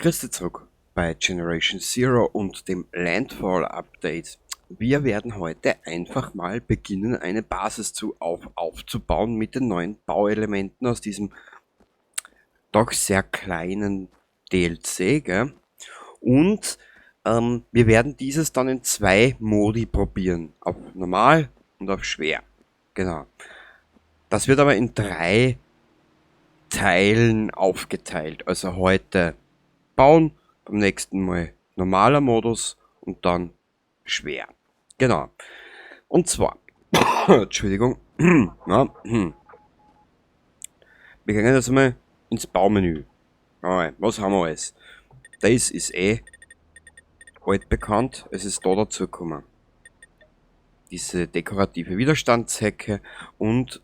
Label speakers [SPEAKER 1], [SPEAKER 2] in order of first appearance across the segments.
[SPEAKER 1] Grüß dich zurück bei Generation Zero und dem Landfall Update. Wir werden heute einfach mal beginnen, eine Basis aufzubauen mit den neuen Bauelementen aus diesem doch sehr kleinen DLC, gell? Und wir werden dieses dann in zwei Modi probieren. Auf normal und auf schwer. Genau. Das wird aber in drei Teilen aufgeteilt. Also heute bauen, beim nächsten Mal normaler Modus und dann schwer. Genau. Und zwar, Entschuldigung, ja, wir gehen jetzt mal ins Baumenü. Was haben wir alles? Das ist eh altbekannt, es ist da dazu gekommen. Diese dekorative Widerstandshecke und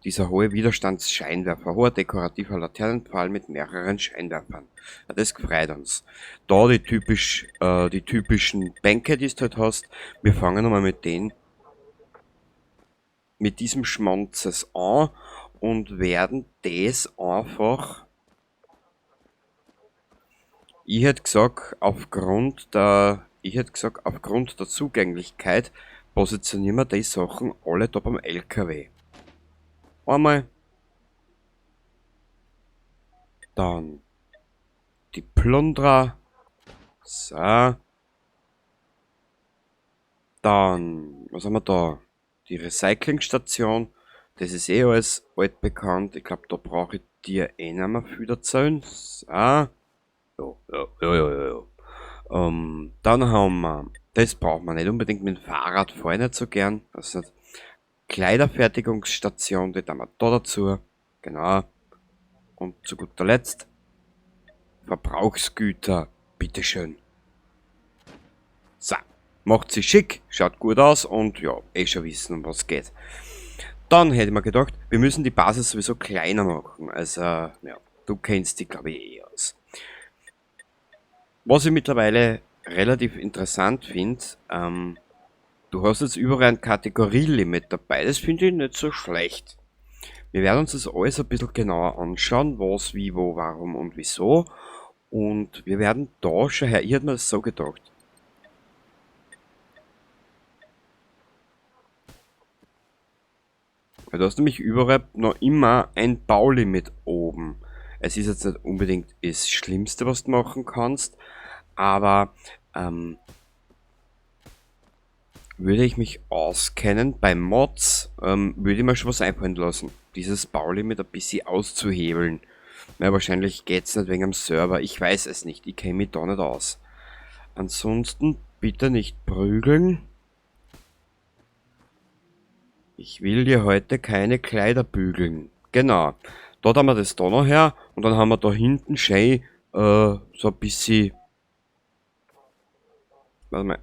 [SPEAKER 1] dieser hohe Widerstandsscheinwerfer, hoher dekorativer Laternenpfahl mit mehreren Scheinwerfern. Ja, das freut uns. Da die typischen Bänke, die du halt hast. Wir fangen nochmal mit diesem Schmonzes an und werden das einfach, ich hätte gesagt, aufgrund der Zugänglichkeit positionieren wir die Sachen alle da beim LKW. Einmal. Dann die Plundra. So. Dann, was haben wir da? Die Recyclingstation. Das ist eh alles altbekannt. Ich glaub, da brauch ich dir eh nicht mehr viel erzählen. So. Ja, ja, ja, ja, ja, ja. Dann haben wir, das braucht man nicht unbedingt mit dem Fahrrad, fahr ich nicht so gern. Das ist Kleiderfertigungsstation, die tun wir da dazu. Genau. Und zu guter Letzt Verbrauchsgüter, bitteschön. So, macht sich schick, schaut gut aus und ja, eh schon wissen, um was geht. Dann hätte ich mir gedacht, wir müssen die Basis sowieso kleiner machen. Also, ja, du kennst die, glaub ich, eh aus. Was ich mittlerweile relativ interessant find, du hast jetzt überall ein Kategorielimit dabei, das finde ich nicht so schlecht. Wir werden uns das alles ein bisschen genauer anschauen, was, wie, wo, warum und wieso. Und wir werden da schon her, ich hätte mir das so gedacht. Weil du hast nämlich überall noch immer ein Baulimit oben. Es ist jetzt nicht unbedingt das Schlimmste, was du machen kannst, aber würde ich mich auskennen, bei Mods, würde ich mir schon was einfallen lassen, dieses Baulimit ein bisschen auszuhebeln. Na, wahrscheinlich geht's nicht wegen am Server, ich weiß es nicht, ich kenn mich da nicht aus. Ansonsten bitte nicht prügeln. Ich will dir heute keine Kleider bügeln. Genau, da haben wir das da noch her und dann haben wir da hinten schön so ein bisschen... Warte mal.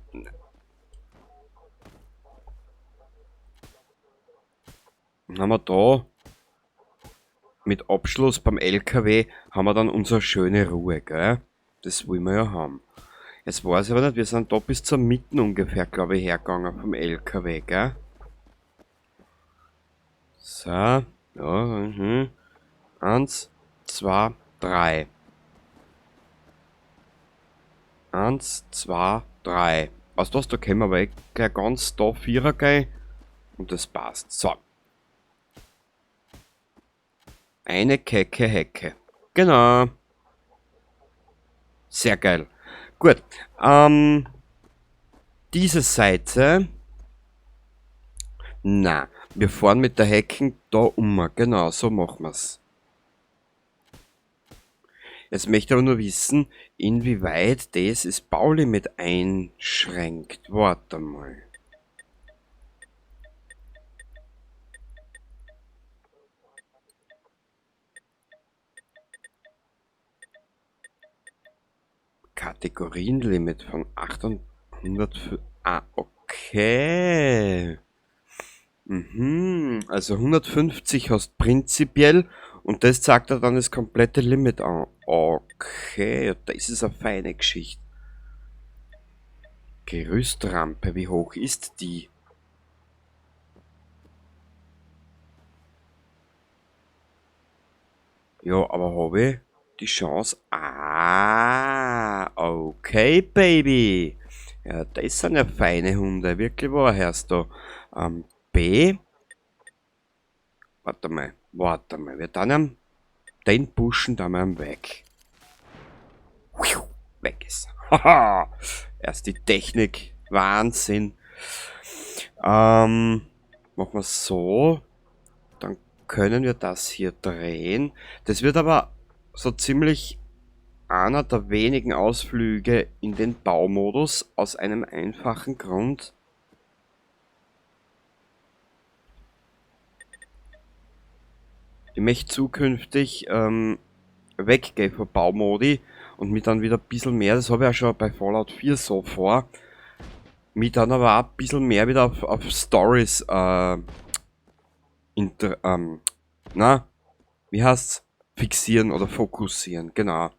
[SPEAKER 1] Dann haben wir da mit Abschluss beim LKW haben wir dann unsere schöne Ruhe, gell? Das wollen wir ja haben. Jetzt weiß ich aber nicht, wir sind da bis zur Mitte ungefähr, glaub ich, hergegangen vom LKW, gell? So, ja. 1, 2, 3. 1, 2, 3. Weißt du was, da können wir aber eh gleich ganz da 4er gehen. Und das passt. So. Eine kecke Hecke. Genau. Sehr geil. Gut. Diese Seite. Na, wir fahren mit der Hecken da um. Genau, so machen wir's. Jetzt möchte ich aber nur wissen, inwieweit das Baulimit einschränkt. Warte mal. Kategorienlimit von 800 ah, okay. Also 150 hast prinzipiell und das zeigt er dann das komplette Limit an. Okay, ja, das ist eine feine Geschichte. Gerüstrampe, wie hoch ist die? Ja, aber hab ich die Chance? Ah. Okay, Baby. Ja, das sind ja feine Hunde. Wirklich wahr, hörst du. B. Warte mal, warte mal. Wir dann den Buschen da mal weg. Weg ist. Haha! Erst die Technik. Wahnsinn. Machen wir so. Dann können wir das hier drehen. Das wird aber so ziemlich einer der wenigen Ausflüge in den Baumodus aus einem einfachen Grund. Ich möchte zukünftig weggehen vom Baumodi und mich dann wieder ein bisschen mehr, das habe ich ja schon bei Fallout 4 so vor, mich dann aber auch ein bisschen mehr wieder auf Stories inter-, na, wie heißt's? Fixieren oder fokussieren, genau.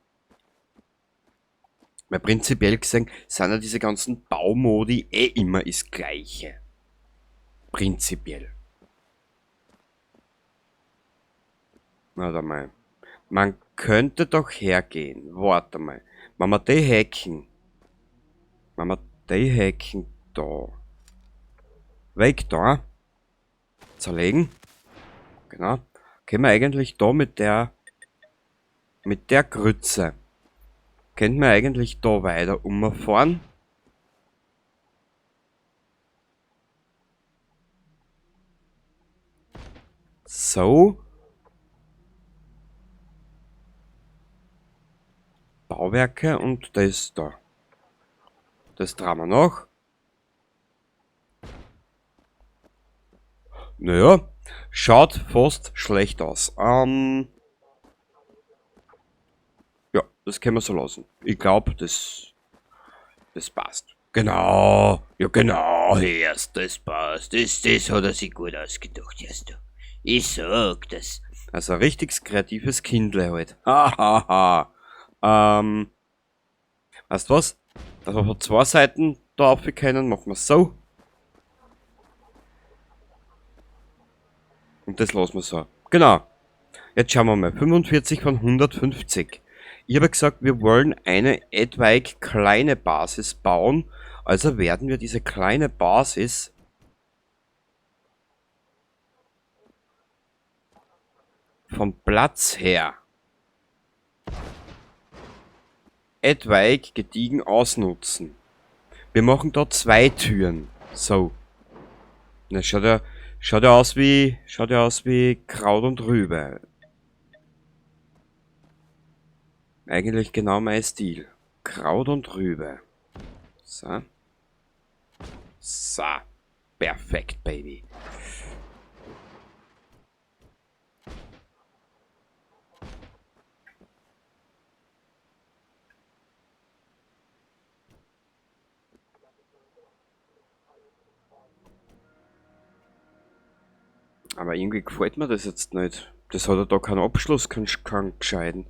[SPEAKER 1] Weil prinzipiell gesehen sind ja diese ganzen Baumodi eh immer das Gleiche. Prinzipiell. Warte mal. Man könnte doch hergehen. Warte mal. Wenn wir die hacken. Wenn wir die hacken da. Weg da. Zerlegen. Genau. Können wir eigentlich da mit der Grütze. Könnten wir eigentlich da weiter umfahren? So. Bauwerke und das da. Das trauen wir noch. Naja, schaut fast schlecht aus. Ja, das können wir so lassen. Ich glaub, das passt. Genau, ja genau, erst das passt. Das hat er sich gut ausgedacht, hörst du. Ich sag das. Also ein richtiges kreatives Kindle halt. Hahaha. Weißt du was? Dass wir von zwei Seiten da rauf können, machen wir so. Und das lassen wir so. Genau. Jetzt schauen wir mal. 45 von 150. Ich habe gesagt, wir wollen eine etwaig kleine Basis bauen. Also werden wir diese kleine Basis vom Platz her etwaig gediegen ausnutzen. Wir machen da zwei Türen. So. Na, schaut ja aus wie, schaut ja aus wie Kraut und Rübe. Eigentlich genau mein Stil. Kraut und Rübe. So. So. Perfekt, Baby. Aber irgendwie gefällt mir das jetzt nicht. Das hat ja da keinen Abschluss, keinen gescheiten.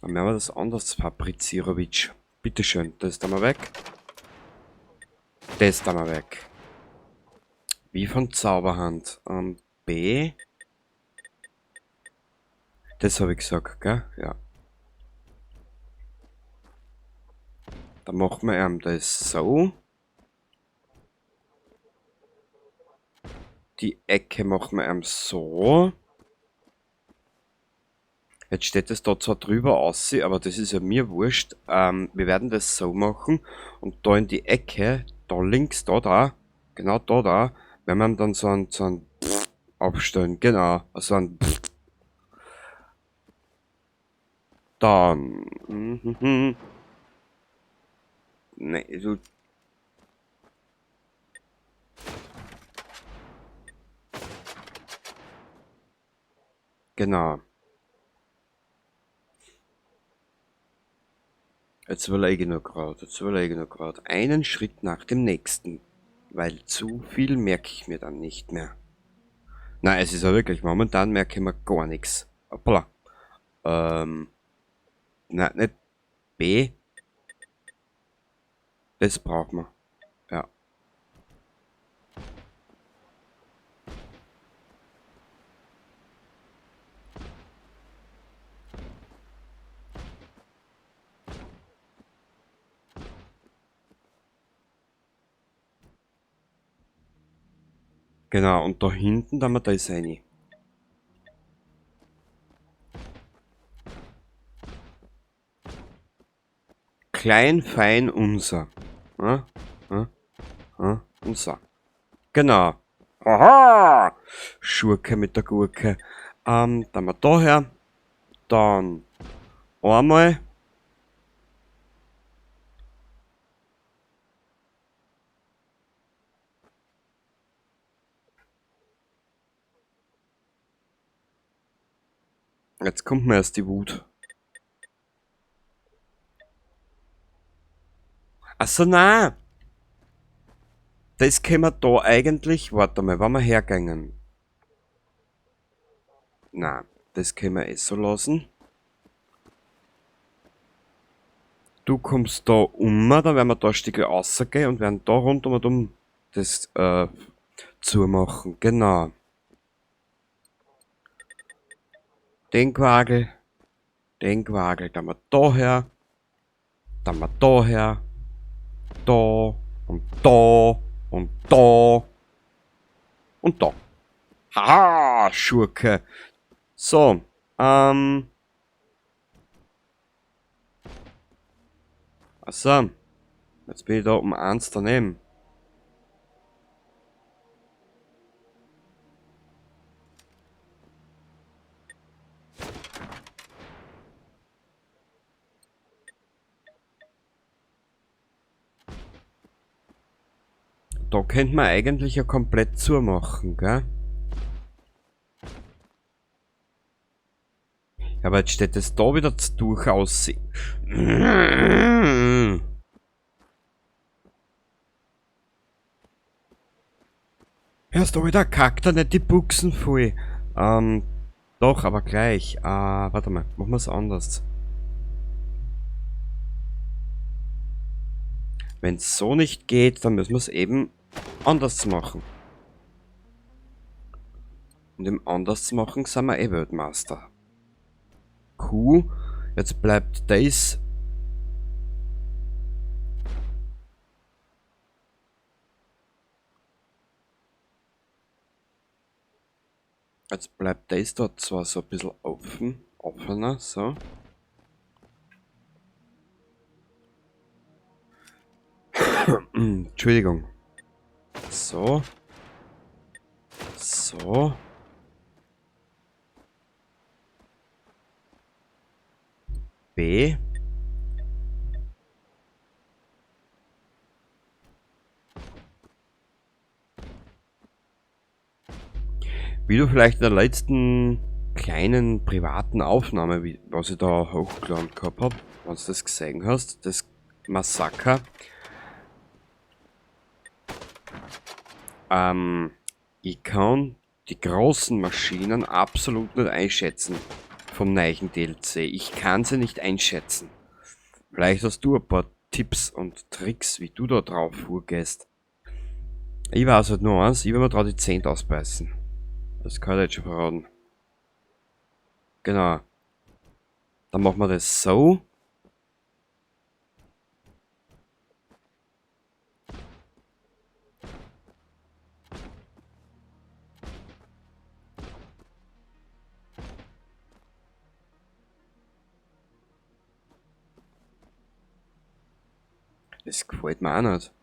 [SPEAKER 1] Dann werden wir das anders fabrizierowitsch. Bitteschön, das da mal weg. Das da mal weg. Wie von Zauberhand. B. Das hab ich gesagt, gell? Ja. Dann machen wir ihm das so. Die Ecke machen wir ihm so. Jetzt steht es da zwar drüber aus, aber das ist ja mir wurscht. Wir werden das so machen. Und da in die Ecke, da links, da, da, genau da, da, werden wir dann so einen aufstellen. Genau, so einen Dann. Nee, du. Genau. Jetzt überlege ich noch grad, jetzt überlege ich noch grad. Einen Schritt nach dem nächsten. Weil zu viel merke ich mir dann nicht mehr. Nein, es ist ja wirklich, momentan merke ich mir gar nichts. Hoppala. Nein, nicht B. Das braucht man. Ja. Genau, und da hinten, da haben wir das rein. Klein, fein, unser. Ja, ja, ja, unser. Genau. Aha! Schurke mit der Gurke. Dann haben wir da her. Dann einmal. Jetzt kommt mir erst die Wut. Achso, nein! Das können wir da eigentlich... Warte mal, wenn wir hergängen. Nein, das können wir eh so lassen. Du kommst da um, dann werden wir da ein Stück rausgehen und werden da rund um und um das zumachen. Genau. Den Quagel, den Quagel, dann wir da her, dann wir da her, da und da und da und da. Haha, Schurke. So, achso, jetzt bin ich da um 1 daneben. Da könnte man eigentlich ja komplett zumachen, gell? Ja, aber jetzt steht es da wieder durchaus. Hörst du wieder, kackt er nicht die Buchsen voll. Doch, aber gleich. Warte mal, machen wir's anders. Wenn's so nicht geht, dann müssen wir's eben anders machen. Und im anders machen sind wir eh Weltmeister. Q, jetzt bleibt das. Jetzt bleibt das dort zwar so ein bisschen offen, offener, so. Entschuldigung. So. So. B. Wie du vielleicht in der letzten kleinen privaten Aufnahme, was ich da hochgeladen gehabt hab, wenn du das gesehen hast, das Massaker. Ich kann die großen Maschinen absolut nicht einschätzen vom neuen DLC. Ich kann sie nicht einschätzen. Vielleicht hast du ein paar Tipps und Tricks, wie du da drauf vorgehst. Ich weiß halt nur eins, ich will mir da die Zähne ausbeißen. Das kann ich jetzt schon verraten. Genau. Dann machen wir das so. Das gefällt mir auch nicht.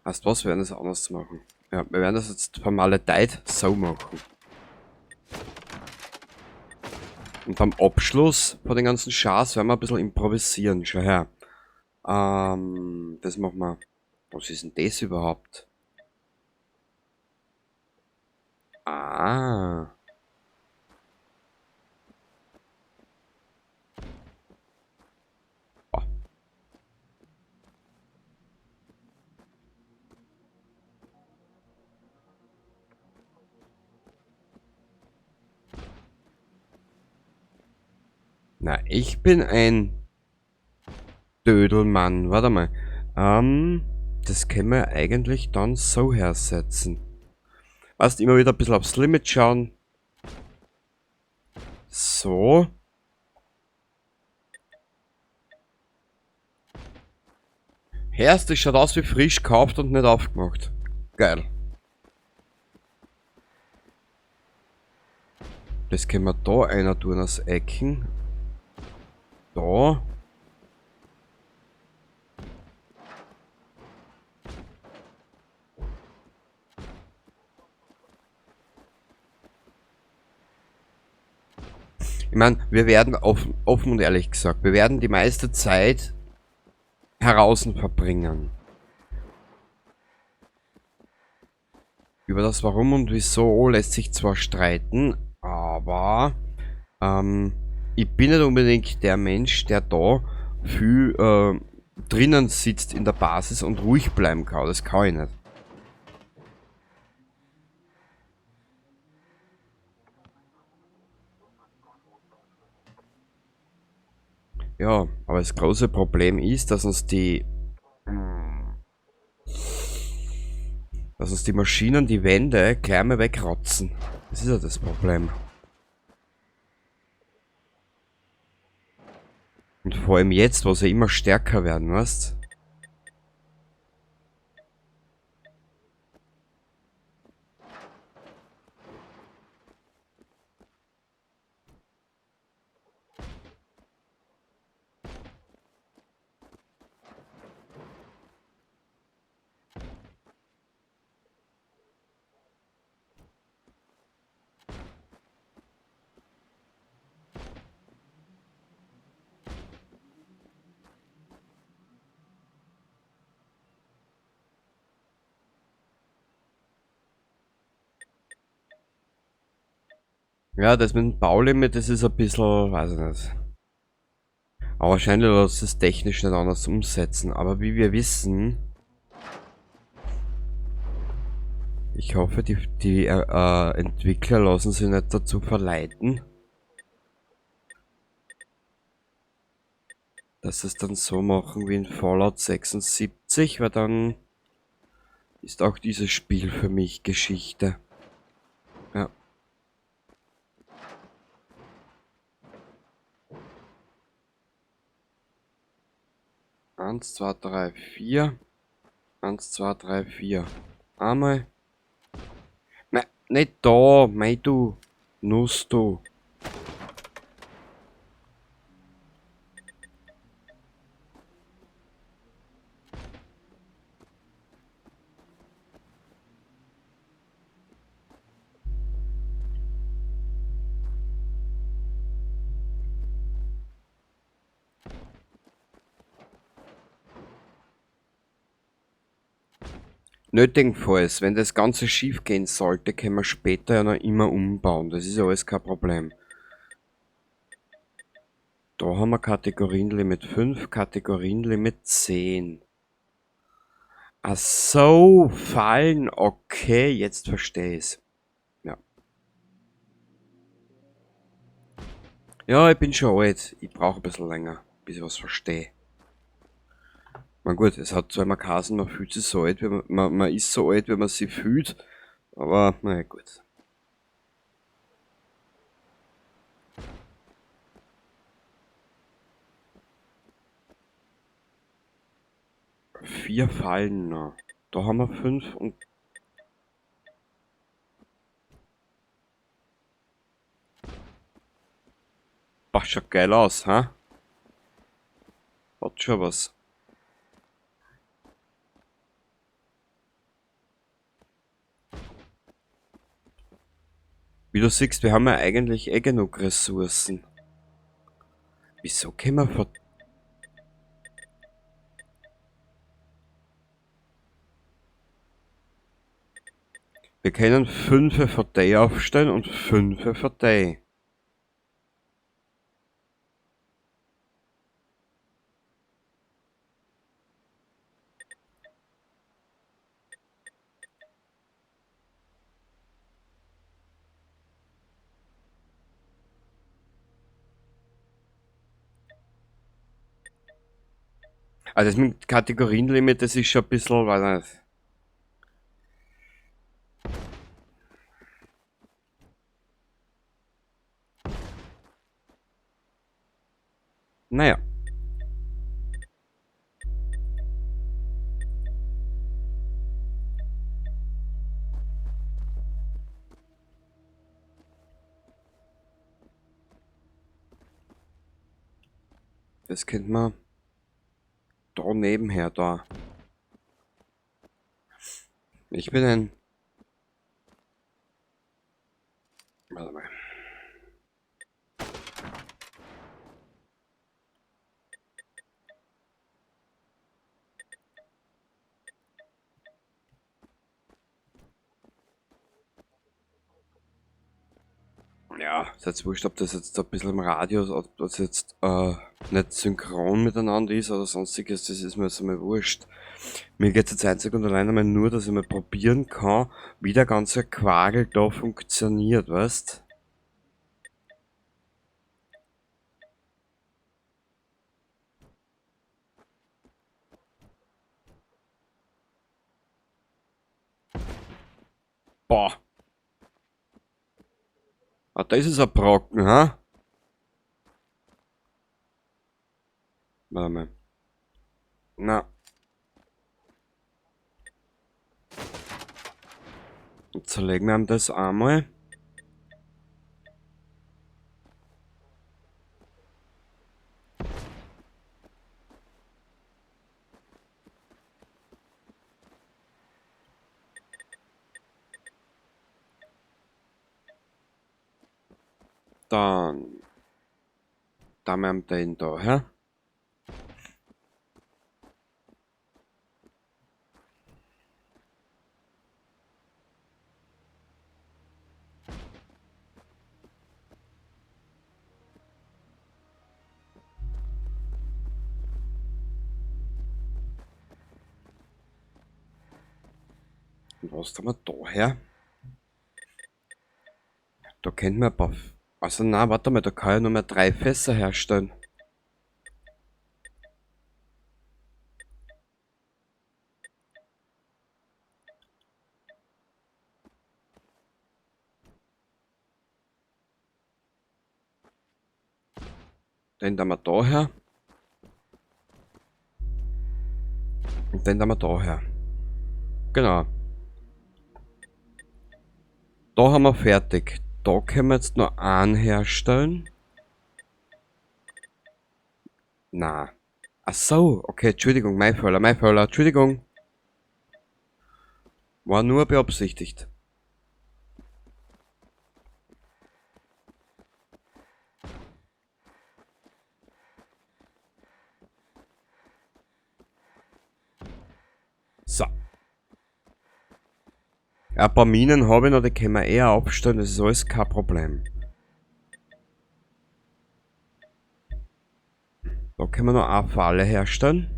[SPEAKER 1] Weißt du was, wir werden das anders machen. Ja, wir werden das jetzt vermaledeit so machen. Und beim Abschluss von den ganzen Schars werden wir ein bisschen improvisieren. Schau her. Das machen wir. Was ist denn das überhaupt? Ah. Na, ich bin ein Dödelmann. Warte mal. Das können wir eigentlich dann so hersetzen. Weißt, immer wieder ein bisschen aufs Limit schauen. So. Herst, das schaut aus wie frisch gekauft und nicht aufgemacht. Geil. Das können wir da einer tun aus Ecken. Da. Ich meine, wir werden offen und ehrlich gesagt, wir werden die meiste Zeit heraus verbringen. Über das Warum und Wieso lässt sich zwar streiten, aber ich bin nicht unbedingt der Mensch, der da viel drinnen sitzt in der Basis und ruhig bleiben kann. Das kann ich nicht. Ja, aber das große Problem ist, dass uns die Maschinen die Wände gleich mal wegrotzen. Das ist ja das Problem. Und vor allem jetzt, wo sie immer stärker werden, weißt? Ja, das mit dem Baulimit, das ist ein bisschen, weiß ich nicht. Aber wahrscheinlich lässt es technisch nicht anders umsetzen. Aber wie wir wissen, ich hoffe, die Entwickler lassen sich nicht dazu verleiten, dass sie es dann so machen wie in Fallout 76, weil dann ist auch dieses Spiel für mich Geschichte. Ja. 1, 2, 3, 4. 1, 2, 3, 4. Einmal. Mei, nicht da, mei du. Nuss du. Nötigenfalls, wenn das Ganze schief gehen sollte, können wir später ja noch immer umbauen. Das ist ja alles kein Problem. Da haben wir Kategorienlimit 5, Kategorienlimit 10. Ach so, Fallen, okay, jetzt verstehe ich's. Ja. Ja, ich bin schon alt. Ich brauche ein bisschen länger, bis ich was verstehe. Na gut, es hat zwar immer geheißen, man fühlt sich so alt, wie man, man, man ist so alt, wie man sich fühlt, aber naja, gut. 4 Fallen noch. Da haben wir 5 und... Boah, schaut geil aus, ha? Hat schon was. Wie du siehst, wir haben ja eigentlich eh genug Ressourcen. Wieso können wir von... Wir können 5 von der aufstellen und 5 von der. Also das mit Kategorienlimit, das ist schon ein bisschen, weiß nicht. Naja. Das könnte man da nebenher da. Ich bin ein... Warte mal. Ja, ist jetzt wurscht, ob das jetzt ein bisschen im Radius, ob das jetzt nicht synchron miteinander ist oder sonstiges, das ist mir jetzt einmal wurscht. Mir geht's jetzt einzig und allein einmal nur, dass ich mal probieren kann, wie der ganze Quagel da funktioniert, weißt? Boah. Ah, das ist ein Brocken, ha? Warte mal. Na. Jetzt zerlegen wir ihm das einmal. Dann da haben wir den da, hä? Und was haben wir da her? Da kennt man ein paar. Also na, warte mal, da kann ich nur mehr 3 Fässer herstellen. Den da wir da her. Und den da wir da her. Genau. Da haben wir fertig. Da können wir jetzt noch einen herstellen. Na. Ach so, okay, Entschuldigung, mein Fehler, Entschuldigung. War nur beabsichtigt. So. Ja, ein paar Minen habe ich noch, die können wir eher aufstellen, das ist alles kein Problem. Da können wir noch eine Falle herstellen.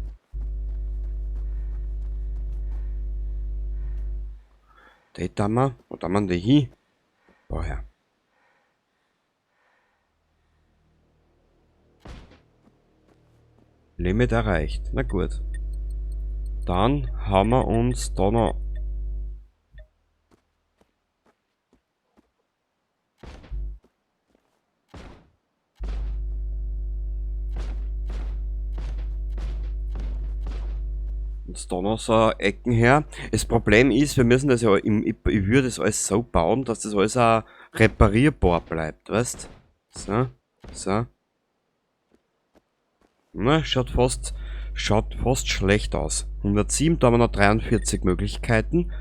[SPEAKER 1] Die da wir, wo da wir die hin? Woher? Limit erreicht. Na gut. Dann haben wir uns da noch so Ecken her. Das Problem ist, wir müssen das ja, ich würde das alles so bauen, dass das alles auch reparierbar bleibt, weißt? So, so. Na, schaut fast schlecht aus. 107, da haben wir noch 43 Möglichkeiten,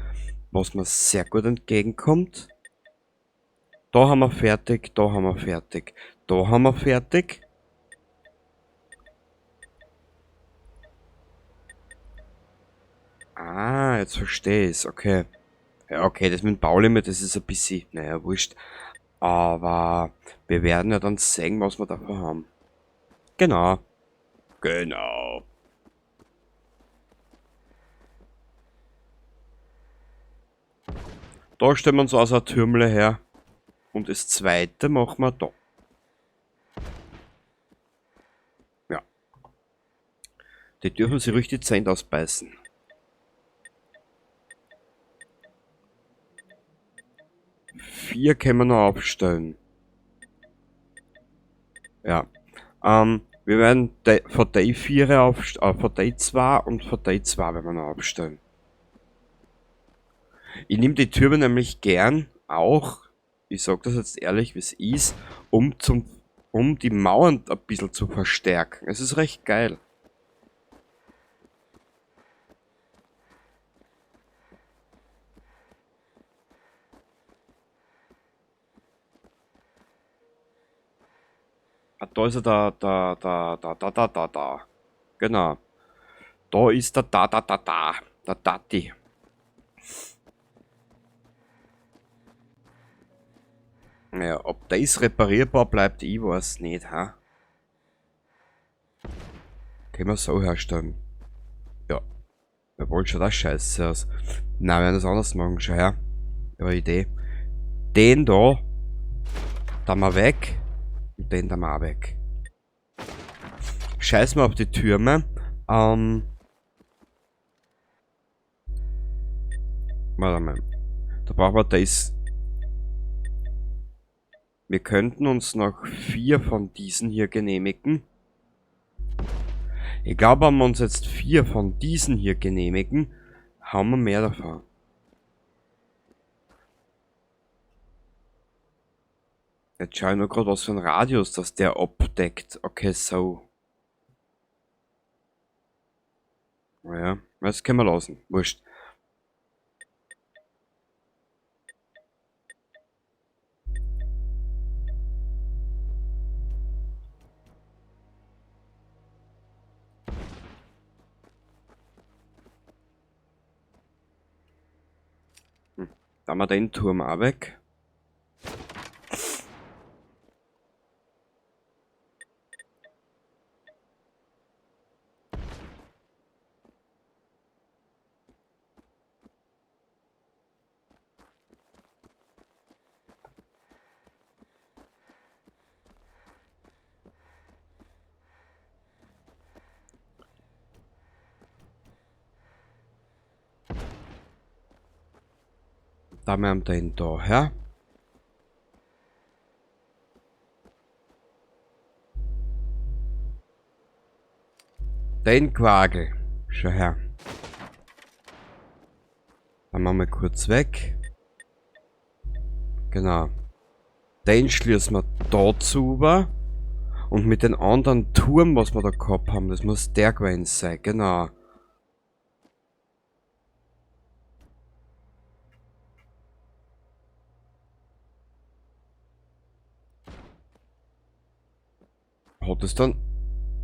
[SPEAKER 1] was mir sehr gut entgegenkommt. Da haben wir fertig, da haben wir fertig, da haben wir fertig. Ah, jetzt verstehe ich's, okay. Ja, okay, das mit dem Baulimit, das ist ein bisschen, naja, wurscht. Aber wir werden ja dann sehen, was wir davon haben. Genau. Genau. Da stellen wir uns also ein Türmle her. Und das zweite machen wir da. Ja. Die dürfen sich ruhig die Zähne ausbeißen. 4 können wir noch aufstellen. Ja. Wir werden von der 4 von der 2 und von der 2 werden wir noch aufstellen. Ich nehme die Türme nämlich gern auch, ich sag das jetzt ehrlich, wie es ist, um zum Um die Mauern ein bisschen zu verstärken. Es ist recht geil. Ah, da ist er da, da, da, da, da, da, da, da. Genau. Da ist der da, da, da, da. Der Dati. Ja, ob das reparierbar bleibt, ich weiß nicht, ha? Können wir so herstellen. Ja. Jawohl, schaut auch scheiße aus. Nein, wir werden das anders machen, schau her. Ja, Idee. Den da. Da mal weg. Und den da mal auch weg. Scheiß mal auf die Türme. Warte mal. Da brauchen wir das. Wir könnten uns noch 4 von diesen hier genehmigen. Ich glaube, wenn wir uns jetzt 4 von diesen hier genehmigen, haben wir mehr davon. Jetzt schau ich nur grad, was für ein Radius das der abdeckt. Okay, so. Naja, das können wir lassen. Wurscht. Da haben wir den Turm auch weg. Da haben wir den da her. Den Quagel. Schau her. Dann machen wir kurz weg. Genau. Den schließen wir da zu über. Und mit den anderen Turm, was wir da gehabt haben, das muss der gewesen sein. Genau. Hat es dann...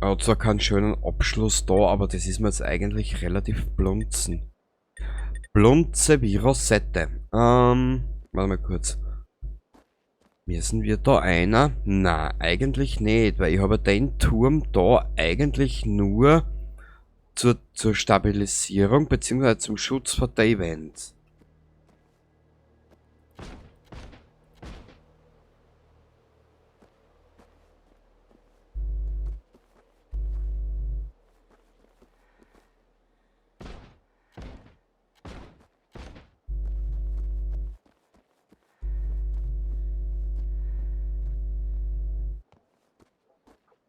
[SPEAKER 1] Er hat zwar keinen schönen Abschluss da, aber das ist mir jetzt eigentlich relativ blunzen. Blunze wie Rosette. Warte mal kurz. Müssen wir da einer? Na, eigentlich nicht, weil ich habe den Turm da eigentlich nur zur Stabilisierung beziehungsweise zum Schutz vor der Events.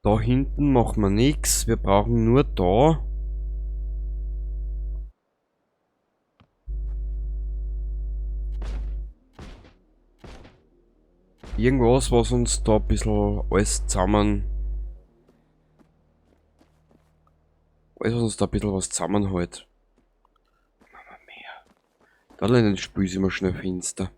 [SPEAKER 1] Da hinten machen wir nix. Wir brauchen nur da. Irgendwas, was uns da ein bisschen alles zusammen... Alles, was uns da ein bisschen was zusammenhält. Mama mia. Da in den Spiel ist immer schnell finster.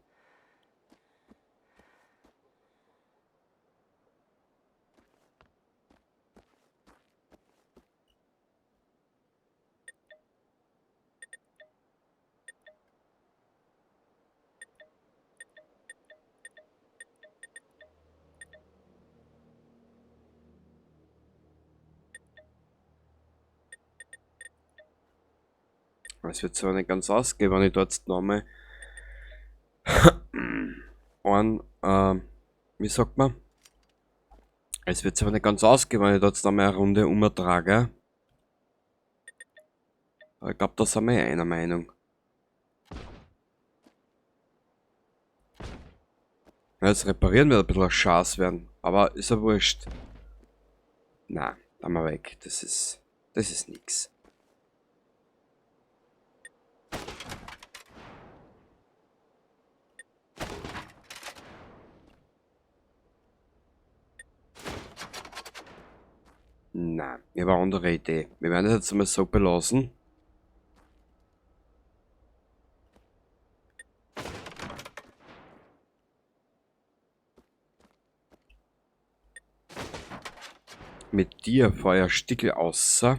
[SPEAKER 1] Es wird zwar nicht ganz ausgehen, wenn ich dort jetzt nochmal einen wie sagt man? Es wird zwar nicht ganz ausgehen, wenn ich dort jetzt nochmal eine Runde umtrage. Aber ich glaub, da sind wir eh einer Meinung. Ja, jetzt reparieren wir ein bisschen Schatz werden, aber ist ja wurscht. Na, da mal weg. Das ist nix. Nein, ich habe eine andere Idee. Wir werden das jetzt einmal so belassen. Mit dir Feuerstickel außer.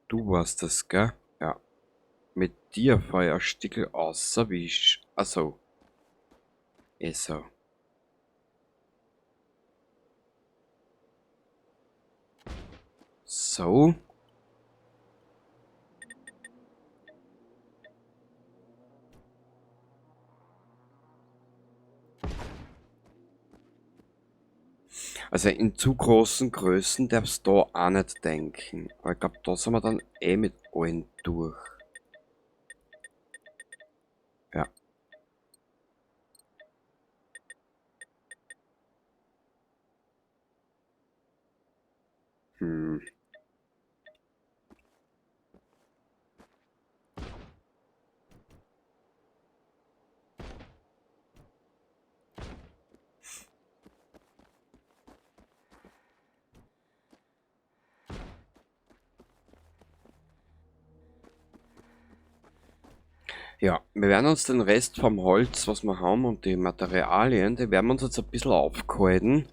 [SPEAKER 1] Du warst das, gell? Ja. Mit dir Feuerstickel außer wie ich. Achso. Eh so. So. Also in zu großen Größen darfst du da auch nicht denken. Aber ich glaub, da sind wir dann eh mit allen durch. Ja. Ja, wir werden uns den Rest vom Holz, was wir haben, und die Materialien, die werden wir uns jetzt ein bisschen aufhalten.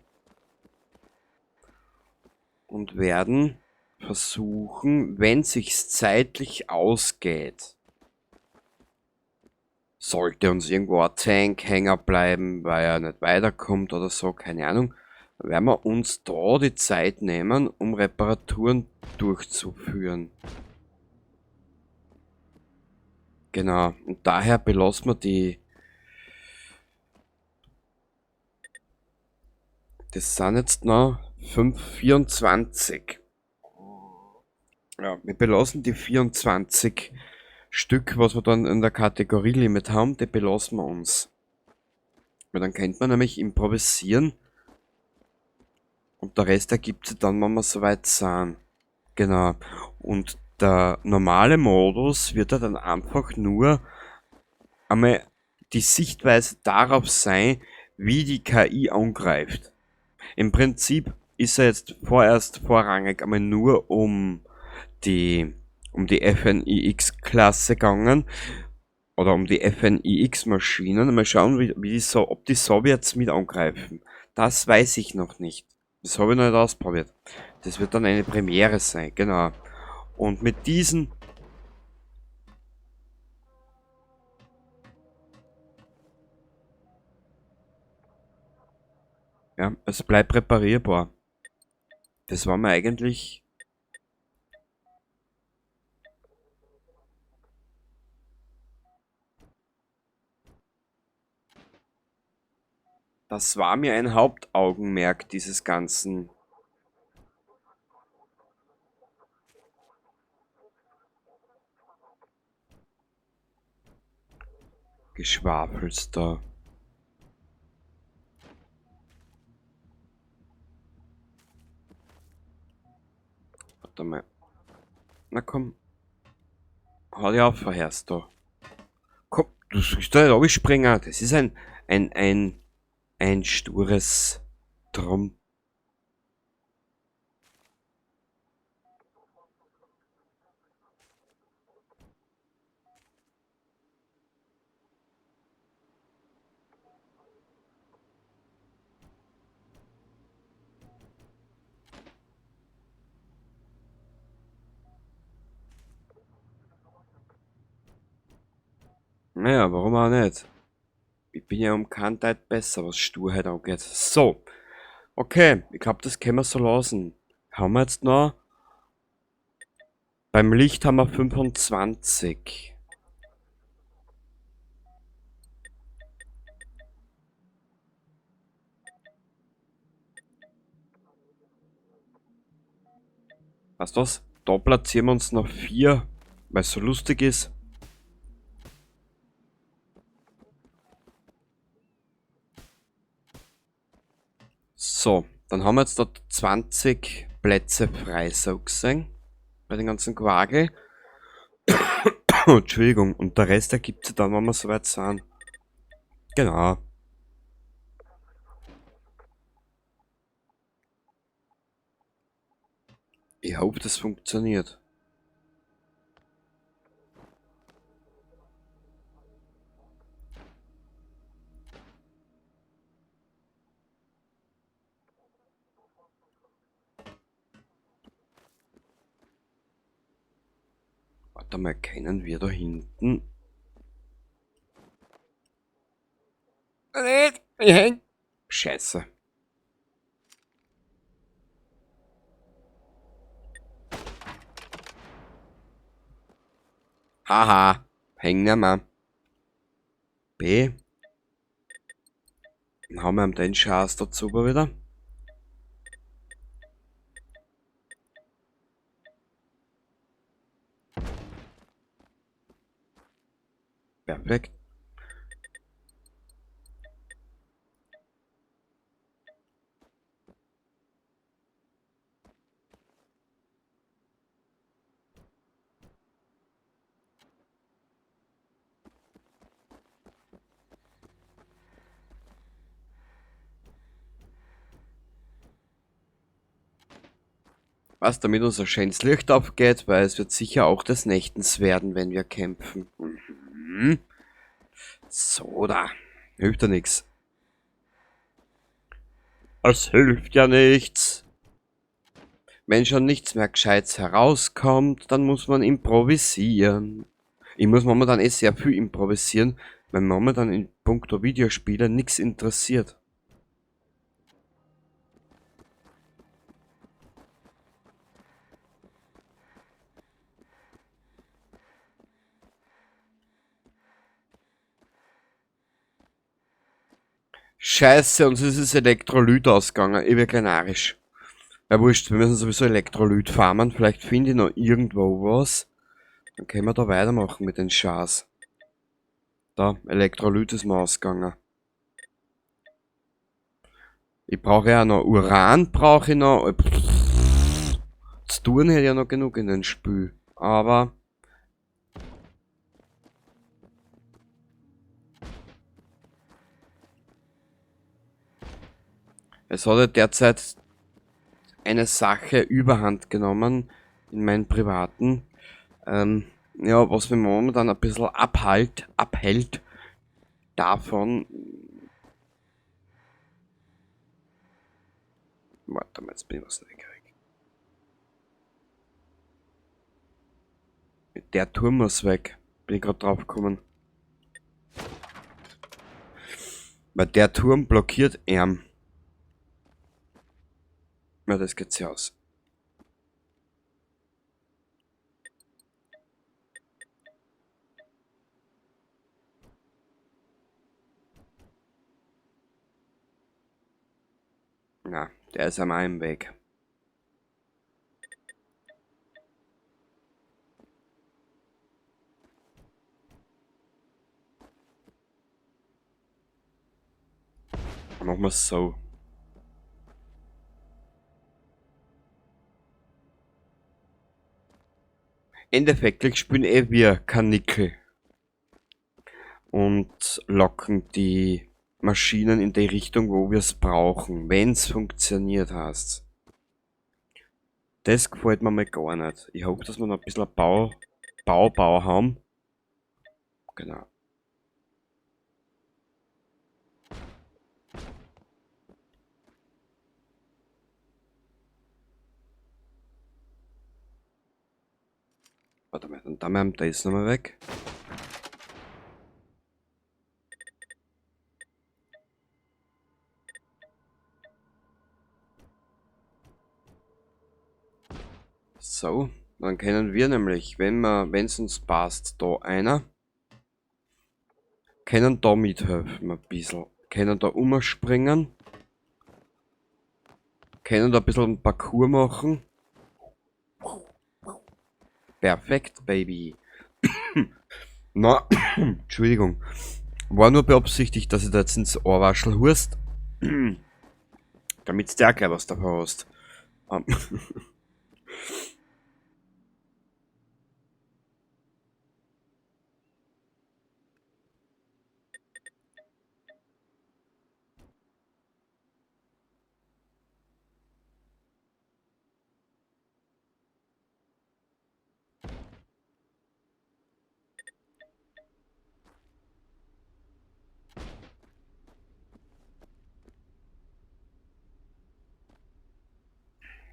[SPEAKER 1] Und werden versuchen, wenn sich's zeitlich ausgeht, sollte uns irgendwo ein Tank hängen bleiben, weil er nicht weiterkommt oder so, keine Ahnung, dann werden wir uns da die Zeit nehmen, um Reparaturen durchzuführen. Genau, und daher belassen wir die... Das sind jetzt noch 5,24. Ja, wir belassen die 24 Stück, was wir dann in der Kategorie Limit haben, die belassen wir uns. Weil dann könnte man nämlich improvisieren. Und der Rest ergibt sich dann, wenn wir soweit sind. Genau. Und der normale Modus wird ja dann einfach nur einmal die Sichtweise darauf sein, wie die KI angreift. Im Prinzip ist er jetzt vorerst vorrangig einmal nur um die FNIX-Klasse gegangen oder um die FNIX-Maschinen. Mal schauen, ob die Sowjets mit angreifen. Das weiß ich noch nicht. Das habe ich noch nicht ausprobiert. Das wird dann eine Premiere sein, genau. Und mit diesen Ja, es bleibt reparierbar. Das war mir eigentlich Das war mir ein Hauptaugenmerk dieses ganzen Geschwafels da. Warte mal. Na komm. Hau dich auf, verhörst du. Komm, du sollst da nicht runterspringen. Das ist ein stures Drum. Naja, warum auch nicht? Ich bin ja um keinen Teil besser, was Sturheit angeht. So. Okay, ich glaub, das können wir so lassen. Haben wir jetzt noch... Beim Licht haben wir 25. Weißt du was? Da platzieren wir uns noch 4, weil's so lustig ist. So, dann haben wir jetzt dort 20 Plätze frei, so gesehen. Bei den ganzen Quagel. Entschuldigung, und der Rest ergibt sich dann, wenn wir soweit sind. Genau. Ich hoffe, das funktioniert. Warte mal, können wir da hinten? Nicht! Ich häng! Scheiße. Haha, häng nicht mehr. B. Dann haben wir ihm den Schatz dazu wieder. Perfekt. Was, damit unser schönes Licht aufgeht, weil es wird sicher auch des Nächtens werden, wenn wir kämpfen. Mhm. So, da. Hilft ja nix. Es hilft ja nichts. Wenn schon nichts mehr Gescheites herauskommt, dann muss man improvisieren. Ich muss momentan eh sehr viel improvisieren, weil momentan in puncto Videospiele nix interessiert. Scheiße, uns ist das Elektrolyt ausgegangen. Ich bin narrisch. Ja, wurscht, wir müssen sowieso Elektrolyt farmen. Vielleicht finde ich noch irgendwo was. Dann können wir da weitermachen mit den Scheiß. Da, Elektrolyt ist mir ausgegangen. Ich brauche ja noch Uran, brauche ich noch. Zu tun hätte ich ja noch genug in den Spiel. Aber... Es hat ja derzeit eine Sache überhand genommen in meinem Privaten. Ja, was mir momentan ein bisschen abhält davon. Warte mal, jetzt bin ich was neugierig. Der Turm muss weg. Bin ich grad drauf gekommen. Weil der Turm blockiert ihn. Ja, das geht sich aus. Na, der ist am einen Weg. Machen wir's so. Endeffekt spielen eh wir Karnickel und locken die Maschinen in die Richtung, wo wir's brauchen, wenn's funktioniert, heißt's. Das gefällt mir mal gar nicht. Ich hoffe, dass wir noch ein bisschen Bau haben. Genau. Warte mal, dann haben wir das nochmal weg. So, dann können wir nämlich, wenn's uns passt, da einer, können da mithelfen ein bisschen, können da umspringen, können da ein bisschen einen Parcours machen. Perfekt, Baby. Na, Entschuldigung. War nur beabsichtigt, dass ich da jetzt ins Ohrwaschel hust. Damit's dir auch gleich was davon hast.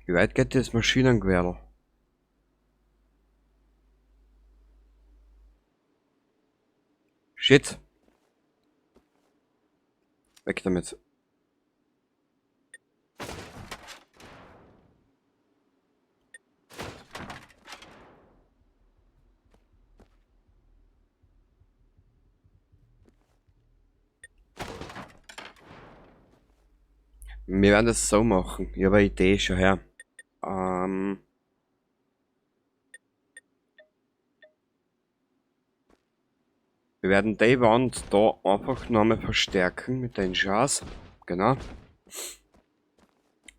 [SPEAKER 1] Wie weit geht das Maschinengewehr? Shit. Weg damit. Wir werden das so machen. Ich habe eine Idee schon her. Wir werden die Wand da einfach nochmal verstärken mit den Schas. Genau.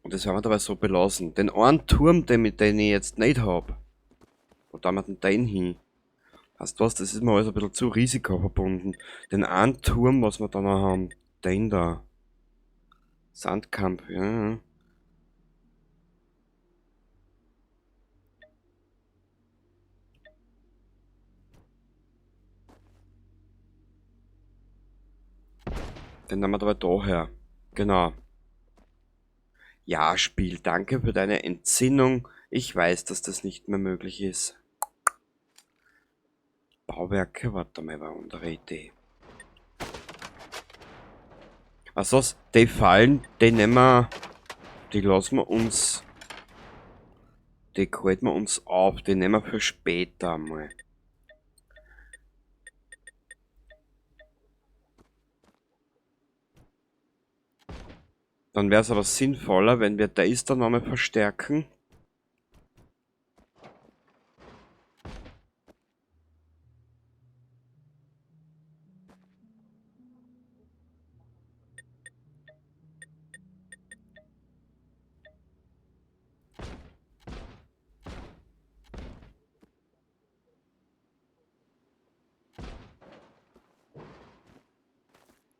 [SPEAKER 1] Und das werden wir dabei so belassen. Den einen Turm, den ich jetzt nicht hab. Wo da wir denn den hin? Weißt du was, das ist mir alles ein bisschen zu risikoverbunden. Den einen Turm, was wir da noch haben, den da. Sandkampf, ja. Den nehmen wir dabei da her. Genau. Ja, Spiel, danke für deine Entsinnung. Ich weiß, dass das nicht mehr möglich ist. Bauwerke, warte mal, war eine andere Idee. Also, die Fallen, die nehmen wir, die lassen wir uns, die halten wir uns auf, die nehmen wir für später mal. Dann wär's aber sinnvoller, wenn wir das dann nochmal verstärken.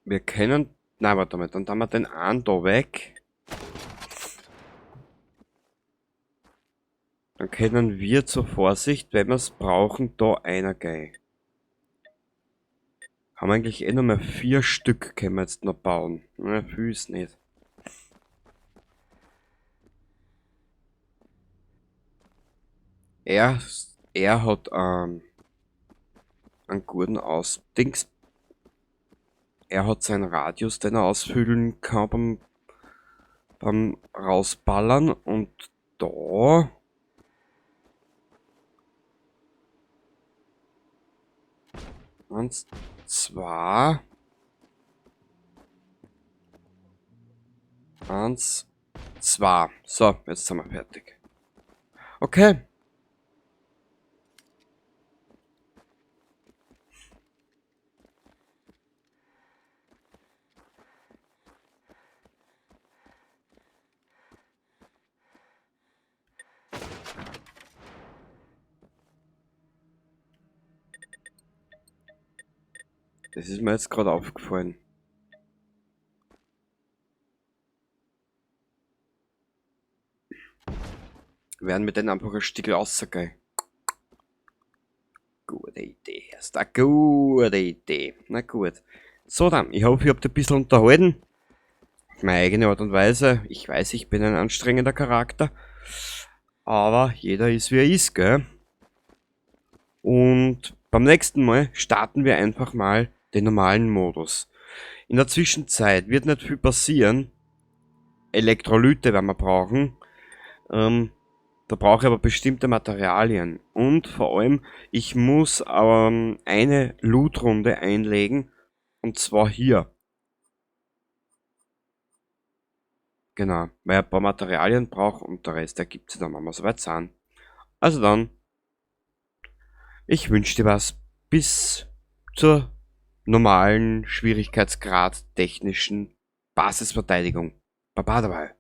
[SPEAKER 1] Wir können... Nein, warte mal, dann tun wir den einen da weg. Dann können wir zur Vorsicht, wenn wir's brauchen, da einer gehen. Haben wir eigentlich eh noch mal 4 Stück können wir jetzt noch bauen. Na, viel ist nicht. Er hat einen guten Aus-Dings. Er hat seinen Radius, den er ausfüllen kann beim Rausballern. Und da... 1, 2... 1, 2. So, jetzt sind wir fertig. Okay. Das ist mir jetzt gerade aufgefallen. Wir werden mit denen einfach ein Stück rausgehen. Gute Idee, ist eine gute Idee. Na gut. So dann, ich hoffe, ihr habt ein bisschen unterhalten. Auf meine eigene Art und Weise. Ich weiß, ich bin ein anstrengender Charakter. Aber jeder ist, wie er ist, gell? Und beim nächsten Mal starten wir einfach mal den normalen Modus. In der Zwischenzeit wird nicht viel passieren. Elektrolyte werden wir brauchen. Da brauche ich aber bestimmte Materialien. Und vor allem, ich muss eine Loot-Runde einlegen. Und zwar hier. Genau, weil ich ein paar Materialien brauche und der Rest ergibt sich dann, wenn wir soweit sind. Also dann, ich wünsche dir was. Bis zur normalen Schwierigkeitsgrad technischen Basisverteidigung. Baba dabei.